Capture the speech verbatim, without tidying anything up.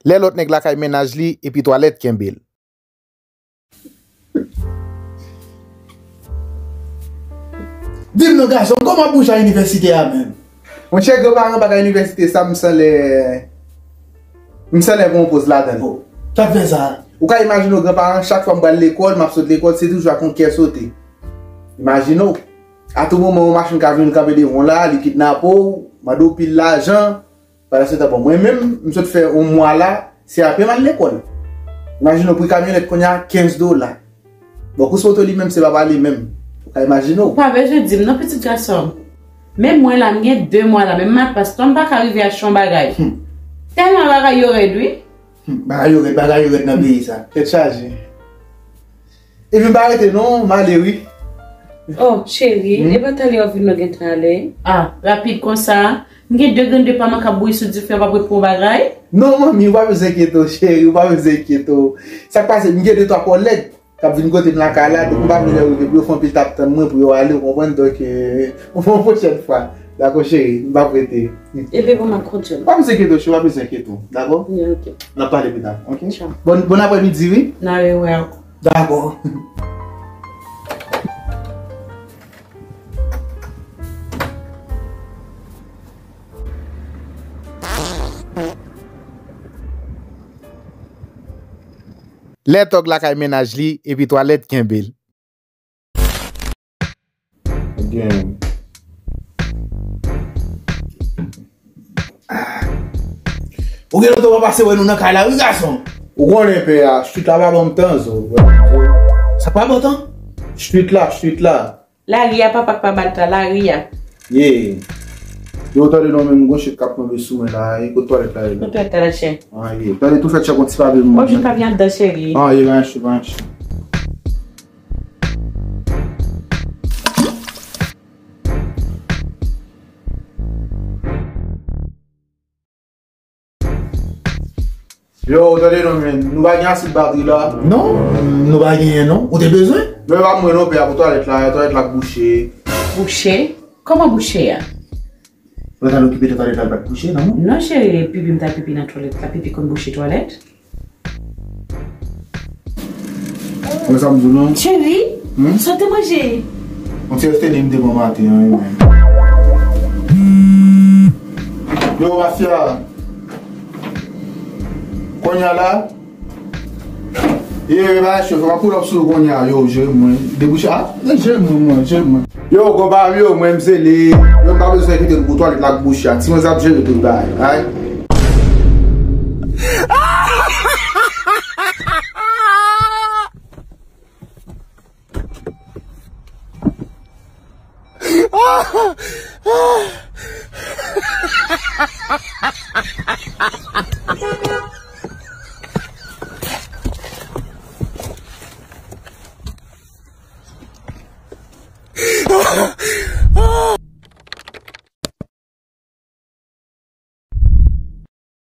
Lè lòt nèg lakay mennaj li epi twalèt kenbe l. Di m non, gason, kòman w ap bouje a inivèsite a menm? Monchè, granparan pa ka inivèsite sa, m sanlè, m sanlè pran yon poz ladan l. Oh, sa k fè sa? Ou ka imajine w, granparan, chak fwa m pral lekòl, m ap sot lekòl, se toujou ak yon kè sote. Imajine w, a tou moman, yon machin ka vin kanpe devan w la, li kidnape w, mande w pil lajan, pandan se tan, bon, mwen menm, m sot fè yon mwa la, se ape m al lekòl. Imajine w, pri kamyonèt kounye a, kenz dola. Bon, kous moto li menm, se pa pale menm. Ou ka imajine w. Ou pa bezwen di m non, pitit gason m. Menm mwen la, m gen de mwa la, menm m ap pas tan, m pa ka rive achte yon bagay. Hmm. Tèlman bagay yo rèd, wi. Hmm, bagay yo rèd, bagay yo rèd nan peyi sa. Tèt chaje. Epi m pa rete non, m ale wi. Oh, cheri, hmm? E pa talè w vin non, gentan ale? Ah, rapid konsa? M gen de grenn de pa m k ap bouyi sou dife, w p ap ret pou yon bagay? Non, manmi, ou pa bezwen enkyete w, cheri, ou pa bezwen enkyete w. Sa k pase, m gen de twa kòlèg k ap vin kote m lakay la, donk m pa vle lè yo rive pou yo fè anpil t ap tann mwen pou yo ale, ou konprann? Donk, euh, yon pwochèn fwa. Dakò, cheri, m p ap rete. Epi bon, m ap kontinye. Pa bezwen enkyete w, cheri, pa bezwen enkyete w. Dakò? Yeah, ok. N ap pale pita, ok? Tchao. Bon, bon aprèmidi, wi. N a rewè ankò. Dakò. Lè tòg lakay mennaj li epi twalèt kenbe l. Gen. Ah. Ou gen lontan w pa pase wè nou nan kay la, wi, gason. Ou konnen, pè a, street la pa ban m tan, zo. Sa pa ban tan? Street la, street la. Lari a, papa k pa ba l tan, lari a. Ye. Yo, tande non, menm gon chit k ap tonbe sou mwen la, e kot twalèt la ye la? Kot twalèt la, chè? Ah, ye. Tande tou fèt chè gon ti pape moun. W ap jwenn papi anndan, cheri. Ah, ye, pa yon chou, pa yon chou. Yo, tande non, men, nou pa gen ase batri la. Non, nou pa genyen non. Ou te bezwen? Men pa mwen non, pè a, pou twalèt la, twalèt la bouche. Bouche? Kòman bouche a? Ou ta okipe de twalèt la, l pa t bouche, non? Non, cheri, pipi m ta pipi nan twalèt la, pipi konn bouche twalèt. Mwen sa m di w non. Cheri, hmm? Sa w te manje? Yon ti esteni m te pran maten an, wi, men. Yo, mafya. Kounye a la. Ye, ba, chofè, m ap pull up sou ou kounye a. Yo, jere mwen. Debouche. Ah, jere mwen, mwen, jere mwen. Yo, konpa m yo, mwen m sele. Yo, m pa bezwen kite l pou twalèt la k bouche a. Ti mwen sa ap jere tout bagay, ay.